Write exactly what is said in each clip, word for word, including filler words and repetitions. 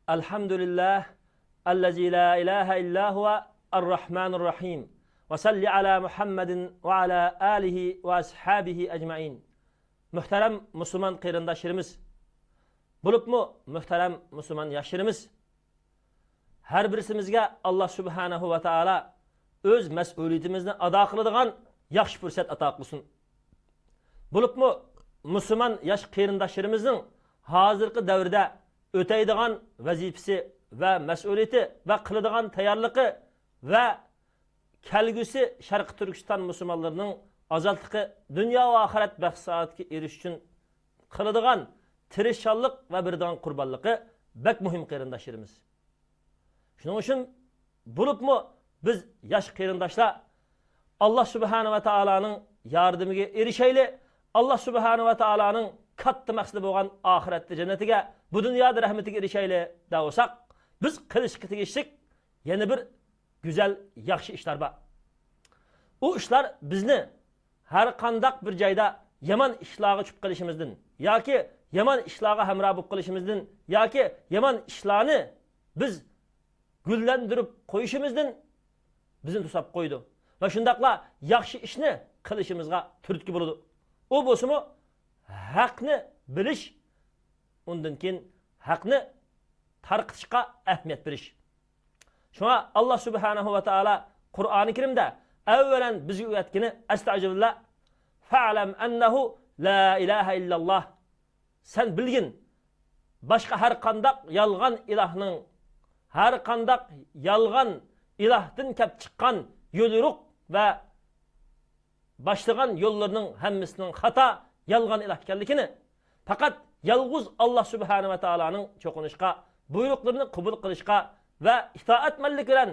الحمد لله الذي لا إله إلا هو الرحمن الرحيم. وصل على محمد وعلى آله وأصحابه أجمعين. مۆھتەرەم مۇسۇلمان قېرىنداشلىرىمىز، بولۇپمۇ مۆھتەرەم مۇسۇلمان ياشلىرىمىز، ھەر بىرسىمىزگە ئاللا سۇبھانەھۇ ۋە تائالا ئۆز مەسئۇلىيىتىمىزنى ئادا قىلىدىغان ياخشى پۇرسەت ئاتا قىلسۇن. بولۇپمۇ مۇسۇلمان ياش قېرىنداشلىرىمىزنىڭ ھازىرقى دەۋردە ئۆتەيدىغان ۋەزىپىسى ۋە مەسئۇلىيىتى ۋە قىلىدىغان تەييارلىقى ۋە كەلگۈسى شەرقىي تۈركىستان مۇسۇلمانلىرىنىڭ ئازادلىقى، دۇنيا ۋە ئاخىرەت بەخت سائادىتىگە ئېرىشىش ئۈچۈن قىلىدىغان تىرىشچانلىق ۋە بېرىدىغان قۇربانلىقى بەك مۇھىم، قېرىنداشلىرىمىز. شۇنىڭ ئۈچۈن بولۇپمۇ بىز ياش قېرىنداشلار ئاللا سۇبھانە ۋە تائالانىڭ ياردىمىگە ئېرىشەيلى، ئاللا سۇبھانە ۋە تائالانىڭ كاتتا مەقسىتى بولغان ئاخىرەتتە جەننىتىگە، بۇ دۇنيادا رەھمىتىگە ئېرىشەيلى دەۋاتساق، بىز قىلىشقا تېگىشلىك يەنە بىر گۈزەل، ياخشى ئىشلار بار. ئۇ ئىشلار بىزنى ھەر قانداق بىر جايدا يامان ئىشلارغا چۈشۈپ قېلىشىمىزدىن ياكى يامان ئىشلارغا ھەمراھ بولۇپ قېلىشىمىزدىن ياكى يامان ئىشلارنى بىز گۈللەندۈرۈپ قويۇشىمىزدىن بىزنى توساپ قويىدۇ ۋە شۇنداقلا ياخشى ئىشنى قىلىشىمىزغا تۈرتكە بولىدۇ. ئۇ بولسىمۇ ھەقنى بىلىش، ئۇندىن كېيىن ھەقنى تارقىتىشقا ئەھمىيەت بېرىش. شۇڭا ئاللا سۇبھانەھۇ ۋە تائالا قۇرئانى كەرىمدە ئەۋۋەلەن بىزگە ئۆگەتكىنى، ئەستەئۇزۇبىللا، فەئلەم ئەننەھۇ لا ئىلاھە ئىللاللا. سەن بىلگىن، باشقا ھەر قانداق يالغان ئىلاھنىڭ، ھەر قانداق يالغان ئىلاھتىن كەپ چىققان يوليورۇق ۋە باشلىغان يوللىرىنىڭ ھەممىسىنىڭ خاتا، يالغان ئىلاھ ئىكەنلىكىنى، پەقەت يالغۇز ئاللا سۇبھانە ۋە تائالانىڭ چوقۇنۇشقا، بۇيرۇقلىرىنى قوبۇل قىلىشقا ۋە ئىتائەتمەنلىك بىلەن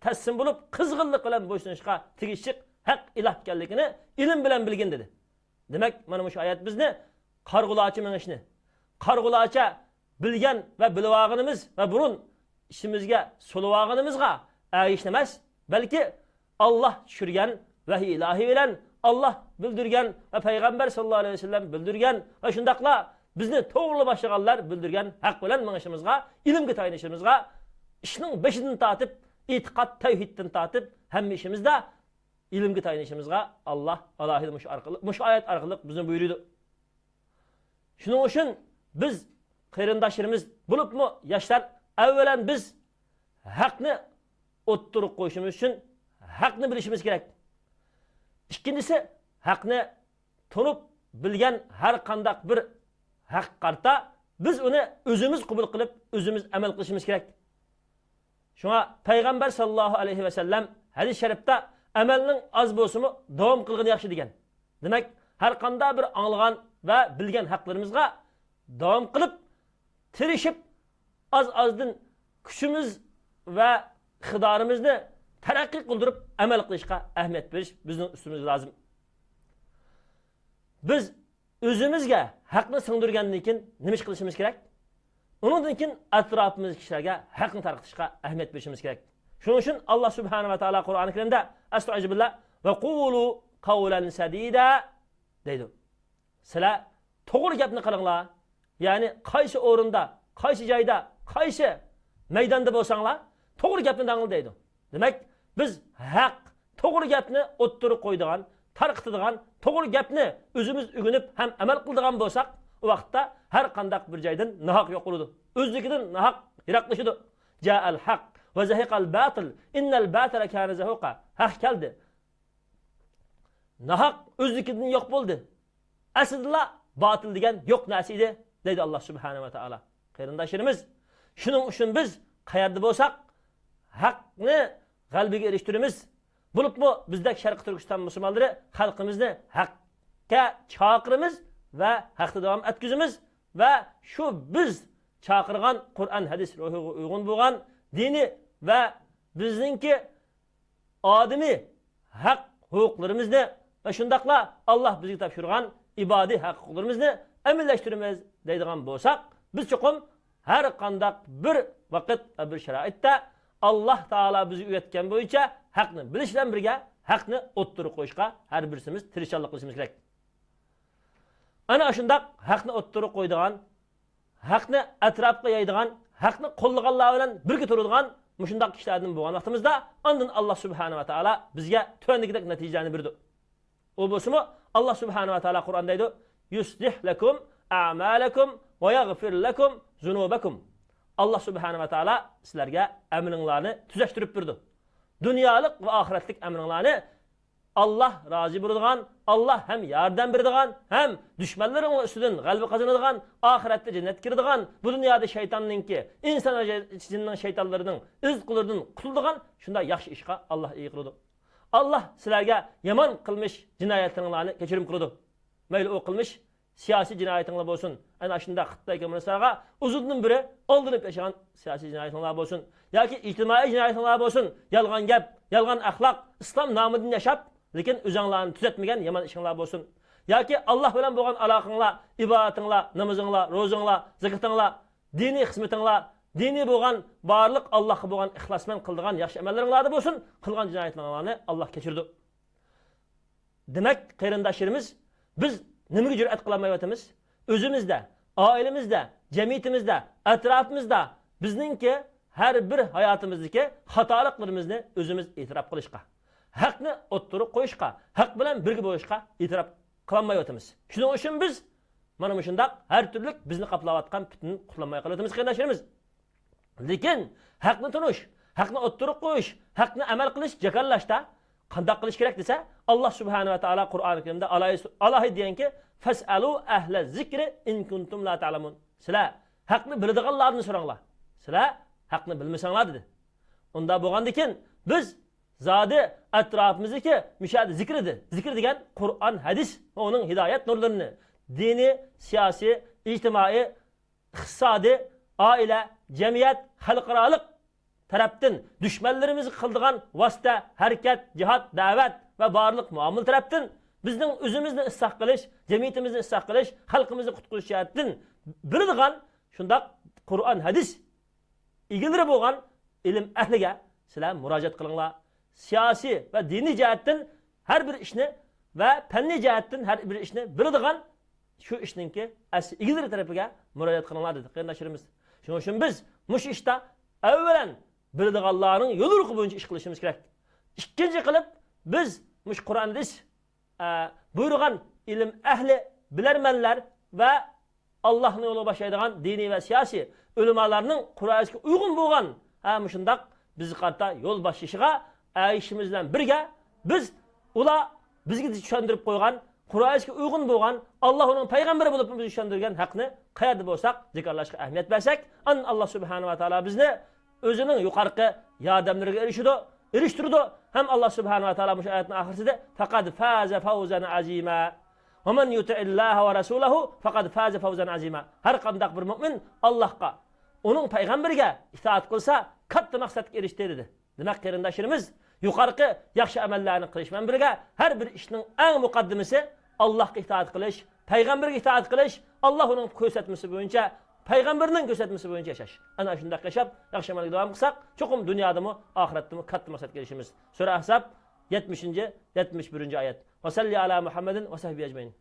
تەسلىم بولۇپ، قىزغىنلىق بىلەن بويسۇنۇشقا تېگىشلىك ھەق ئىلاھ ئىكەنلىكىنى ئىلىم بىلەن بىلگىن، دېدى. دېمەك، مانا مۇشۇ ئايەت بىزنى قارىغۇلارچە مېڭىشنى، قارىغۇلارچە بىلگەن ۋە بىلىۋالغىنىمىز ۋە بۇرۇن ئىچىمىزگە سولىۋالغىنىمىزغا ئەگىشىشنى ئەمەس، بەلكى ئاللا چۈشۈرگەن ۋەھىي ئىلاھى بىلەن، ئاللا بىلدۈرگەن ۋە پەيغەمبەر ساللاللاھۇ ئەلەيھى ۋەسەللەم بىلدۈرگەن ۋە شۇنداقلا بىزنى توغرىلا باشلىغانلار بىلدۈرگەن ھەق بىلەن مېڭىشىمىزغا، ئىلىمگە تايىنىشىمىزغا، ئىشنىڭ بېشىدىن تارتىپ، ئېتىقاد، تەۋھىدتىن تارتىپ، ھەممە ئىشىمىزدا ئىلىمگە تايىنىشىمىزغا ئاللا ئالاھىدە مۇشۇ ئارقىلىق، مۇشۇ ئايەت ئارقىلىق بىزنى بۇيرۇيدۇ. شۇنىڭ ئۈچۈن بىز قېرىنداشلىرىمىز، بولۇپمۇ ياشلار، ئەۋۋەلەن بىز ھەقنى ئوتتۇرىغا قويۇشىمىز ئۈچۈن ھەقنى بىلىشىمىز كېرەك. ئىككىنچىسى، ھەقنى تونۇپ بىلگەن ھەر قانداق بىر ھەققە قارىتا بىز ئۇنى ئۆزىمىز قوبۇل قىلىپ، ئۆزىمىز ئەمەل قىلىشىمىز كېرەك. شۇڭا پەيغەمبەر ساللاللاھۇ ئەلەيھى ۋەسەللەم ھەدىس شەرىپتە، ئەمەلنىڭ ئاز بولسىمۇ داۋام قىلغىنى ياخشى، دېگەن. دېمەك، ھەر قانداق بىر ئاڭلىغان ۋە بىلگەن ھەقلىرىمىزغا داۋام قىلىپ، تىرىشىپ، ئاز-ئازدىن كۈچىمىز ۋە ئىقتىدارىمىزنى تەرەققىي قىلدۇرۇپ ئەمەل قىلىشقا ئەھمىيەت بېرىش بىزنىڭ ئۈستىمىزگە لازىم. بىز ئۆزىمىزگە ھەقنى سىڭدۈرگەندىن كېيىن نېمە ئىش قىلىشىمىز كېرەك؟ ئۇنىڭدىن كېيىن ئەتراپىمىزدىكى كىشىلەرگە ھەقنى تارقىتىشقا ئەھمىيەت بېرىشىمىز كېرەك. شۇنىڭ ئۈچۈن ئاللا سۇبھانە ۋە تائالا قۇرئانى كەرىمدە، ئەستەئىزۇبىللا، ۋە قۇلۇ قەۋلەن سەدىدە، دەيدۇ. سىلەر توغرا گەپنى قىلىڭلار. يەنى قايسى ئورۇندا، قايسى جايدا، قايسى مەيداندا بولساڭلار، توغرا گەپنى دەڭلار، دەيدۇ. دېمەك، بىز ھەق، توغرا گەپنى ئوتتۇرىغا قويىدىغان، تارقىتىدىغان، توغرا گەپنى ئۆزىمىز ئۆگىنىپ ھەم ئەمەل قىلىدىغان بولساق، ئۇ ۋاقىتتا ھەر قانداق بىر جايدىن ناھەق يوق بولىدۇ. ئۆزلۈكىدىن ناھەق يىراقلىشىدۇ. جاءەل ھەق ۋە زەھىقەل باتىل، ئىننەل باتىلە كانە زەھۇقا. ھەق كەلدى. ناھەق ئۆزلۈكىدىن يوق بولدى. ئەسلىدىلا باتىل دېگەن يوق نەرسە ئىدى، دەيدۇ ئاللا سۇبھانە ۋە تائالا. قېرىنداشلىرىمىز، شۇنىڭ ئۈچۈن بىز قەيەردە بولساق، ھەقنى غەلىبىگە ئېرىشتۈرىمىز. بولۇپمۇ بىزدەك شەرقىي تۈركىستان مۇسۇلمانلىرى خەلقىمىزنى ھەققە چاقىرىمىز ۋە ھەقتە داۋام ئەتكۈزىمىز ۋە شۇ بىز چاقىرغان قۇرئان، ھەدىس روھىغا ئۇيغۇن بولغان دىنىي ۋە بىزنىڭكى ئادىمىي ھەق ھوقۇقلىرىمىزنى ۋە شۇنداقلا ئاللا بىزگە تاپشۇرغان ئىبادىي ھەق ھوقۇقلىرىمىزنى ئەمەلىيلەشتۈرىمىز دەيدىغان بولساق، بىز چوقۇم ھەر قانداق بىر ۋاقىت ۋە بىر شارائىتتا ئاللا تائالا بىزگە ئۆگەتكەن بويىچە ھەقنى بىلىش بىلەن بىرگە ھەقنى ئوتتۇرىغا قويۇشقا ھەر بىرسىمىز تىرىشچانلىق قىلىشىمىز كېرەك. ئەنە ئاشۇنداق ھەقنى ئوتتۇرىغا قويىدىغان، ھەقنى ئەتراپقا يايىدىغان، ھەقنى قوللىغانلار بىلەن بىرگە تۇرىدىغان مۇشۇنداق كىشىلەردىن بولغان ۋاقتىمىزدا، ئاندىن ئاللا سۇبھانەھۇ ۋە تائالا بىزگە تۆۋەندىكىدەك نەتىجىلەرنى بېرىدۇ. ئۇ بولسىمۇ، ئاللا سۇبھانەھۇ ۋە تائالا قۇرئاندا دەيدۇ، يۇسلىھ لەكۇم ئەمالەكۇم ۋە يەغفىر لەكۇم زۇنۇبەكۇم. ئاللا سۇبھانەھۇ ۋە تائالا سىلەرگە ئەمىلىڭلارنى تۈزەشتۈرۈپ بېرىدۇ. دۇنيالىق ۋە ئاخىرەتلىك ئەمىلىڭلارنى ئاللا رازى بولىدىغان، ئاللا ھەم ياردەم بېرىدىغان، ھەم دۈشمەنلىرىڭلار ئۈستىدىن غەلىبە قازىنىدىغان، ئاخىرەتتە جەننەتكە كىرىدىغان، بۇ دۇنيادا شەيتاننىڭكى، ئىنسان ۋە جىننىڭ شەيتانلىرىنىڭ ئىزقۇلىرىدىن قۇتۇلىدىغان شۇنداق ياخشى ئىشقا ئاللا ئىگە قىلىدۇ. ئاللا سىلەرگە يامان قىلمىش جىنايەتلىرىڭلارنى كەچۈرۈم قىلىدۇ. مەيلى ئۇ قىلمىش سىياسىي جىنايىتىڭلار بولسۇن، ئەنە شۇنداق خىتاي كوممۇنىستلارغا ئۇزۇندىن بېرى ئالدىنىپ ياشىغان سىياسىي جىنايىتىڭلار بولسۇن ياكى ئىجتىمائىي جىنايىتىڭلار بولسۇن، يالغان گەپ، يالغان ئەخلاق، ئىسلام نامىدىن ياشاپ، لېكىن ئۆزۈڭلارنى تۈزەتمىگەن يامان ئىشىڭلار بولسۇن ياكى ئاللا بىلەن بولغان ئالاقىڭلار، ئىبادىتىڭلار، نامىزىڭلار، روزىڭلار، زېكىتىڭلار، دىنىي خىزمىتىڭلار، دىنىي بولغان بارلىق ئاللاغا بولغان ئىخلاسمەن قىلىدىغان ياخشى ئەمەللىرىڭلاردا بولسۇن، قىلغان جىنايەتلىرىڭلارنى ئاللا كەچۈرىدۇ. دېمەك، قېرىنداشلىرىمىز، بىز نېمىگە جۈرئەت قىلالمايۋاتىمىز؟ ئۆزىمىزدە، ئائىلىمىزدە، جەمئىيىتىمىزدە، ئەتراپىمىزدا بىزنىڭكى ھەر بىر ھاياتىمىزدىكى خاتالىقلىرىمىزنى ئۆزىمىز ئېتىراپ قىلىشقا، ھەقنى ئوتتۇرىغا قويۇشقا، ھەق بىلەن بىرگە بولۇشقا ئېتىراپ قىلالمايۋاتىمىز. شۇنىڭ ئۈچۈن بىز مانا مۇشۇنداق ھەر تۈرلۈك بىزنى قاپلاۋاتقان پىتنىدىن قۇتۇلالماي قېلىۋاتىمىز، قېرىنداشلىرىمىز. لېكىن ھەقنى تونۇش، ھەقنى ئوتتۇرىغا قويۇش، ھەقنى ئەمەل قىلىش، جاكارلاشتا قانداق قىلىش كېرەك دېسە، ئاللا سۇبھانەھۇ ۋە تائالا قۇرئانى كەرىمدە ئالاھىدە، ئالاھىدە دېگەنكى، فەسئەلۇ ئەھلە زىكرى ئىن كۇنتۇم لا تەئلەمۇن. سىلەر ھەقنى بىلىدىغانلاردىن سوراڭلار. سىلەر ھەقنى بىلمىسەڭلار، دېدى. ئۇنداق بولغاندىكىن، بىز زادى ئەتراپىمىزدىكى مۇشۇ يەردە زىكىر ئىدى. زىكىر دېگەن قۇرئان، ھەدىس ۋە ئۇنىڭ ھىدايەت نۇرلىرىنى، دىنىي، سىياسىي، ئىجتىمائىي، ئىقتىسادىي، ئائىلە، جەمئىيەت، خەلقئارالىق تەرەپتىن، دۈشمەنلىرىمىزگە قىلىدىغان ۋاسىتە، ھەرىكەت، جىھاد، دەۋەت ۋە بارلىق مۇئامىلە تەرەپتىن بىزنىڭ ئۆزىمىزنى ئىسلاھ قىلىش، جەمئىيىتىمىزنى ئىسلاھ قىلىش، خەلقىمىزنى قۇتقۇزۇش جەھەتتىن بىلىدىغان شۇنداق قۇرئان، ھەدىس ئىگىلىرى بولغان ئىلىم ئەھلىگە سىلەر مۇراجىئەت قىلىڭلار. سىياسىي ۋە دىنىي جەھەتتىن ھەر بىر ئىشنى ۋە پەننىي جەھەتتىن ھەر بىر ئىشنى بىلىدىغان شۇ ئىشنىڭكى ئەسلى ئىگىلىرى تەرىپىگە مۇراجىئەت قىلىڭلار، دېدى قېرىنداشلىرىمىز. شۇنىڭ ئۈچۈن بىز مۇشۇ ئىشتا ئەۋۋەلەن بىلىدىغانلارنىڭ يوليورۇقى بويىچە ئىش قىلىشىمىز كېرەك. ئىككىنچى قىلىپ، بىز مۇشۇ قۇرئان، ھەدىس ئە، بۇيرۇغان ئىلىم ئەھلى، بىلەرمەنلەر ۋە ئاللاھنىڭ يولىغا باشلايدىغان دىنىي ۋە سىياسىي ئۆلىمالارنىڭ قۇرئان، ھەدىسكە ئۇيغۇن بولغان، ھە، مۇشۇنداق بىزگە قارىتا يول باشلىشىغا ئەگىشىشىمىز بىلەن بىرگە، بىز ئۇلار بىزگە چۈشەندۈرۈپ قويغان، قۇرئان، ھەدىسكە ئۇيغۇن بولغان، ئاللاھ ئۇنىڭ پەيغەمبىرى بولۇپ بىزگە چۈشەندۈرگەن ھەقنى قەيەردە بولساق جاكارلاشقا ئەھمىيەت بەرسەك، ئاندىن ئاللاھ سۇبھانەھۇ ۋە تائالا بىزنى ئۆزىنىڭ يۇقارقى ياردەملىرىگە ئېرىشىدۇ، ئېرىشتۈرىدۇ. ھەم ئاللاھ سۇبھانەھۇ ۋە تائالا مۇشۇ ئايەتنىڭ ئاخىرىسىدە، فەقەد فازە فەۋزەن ئەزىما. ۋەمەن يۇتىئىللاھە ۋە رەسۇلەھۇ فەقەد فازە فەۋزەن ئەزىما. ھەر قانداق بىر مۆمىن ئاللاھقا، ئۇنىڭ پەيغەمبىرىگە ئىتائەت قىلسا، كاتتا مەقسەتكە ئېرىشتى، دېدى. دېمەك، قېرىنداشلىرىمىز، يۇقارقى ياخشى ئەمەللەرنى قىلىش بىلەن بىرگە، ھەر بىر ئىشنىڭ ئەڭ مۇقەددىمىسى ئاللاھقا ئىتائەت قىلىش، پەيغەمبىرگە ئىتائەت قىلىش، ئاللاھ ئۇنىڭ كۆرسەتمىسى بويىچە، پەيغەمبىرنىڭ كۆرسەتمىسى بويىچە ياشاش. ئەنە شۇنداق ياشاپ، ياخشى ئەمەلگە داۋام قىلساق، چوقۇم دۇنيادىمۇ، ئاخىرەتتىمۇ كاتتا مەقسەتكە ئېرىشىمىز. سۈرە ئەھزاب، يەتمىشىنچى، يەتمىش بىرىنچى ئايەت. ۋەسەللى ئەلا مۇھەممەدىن ۋە سەھبى ئەجمەئىن.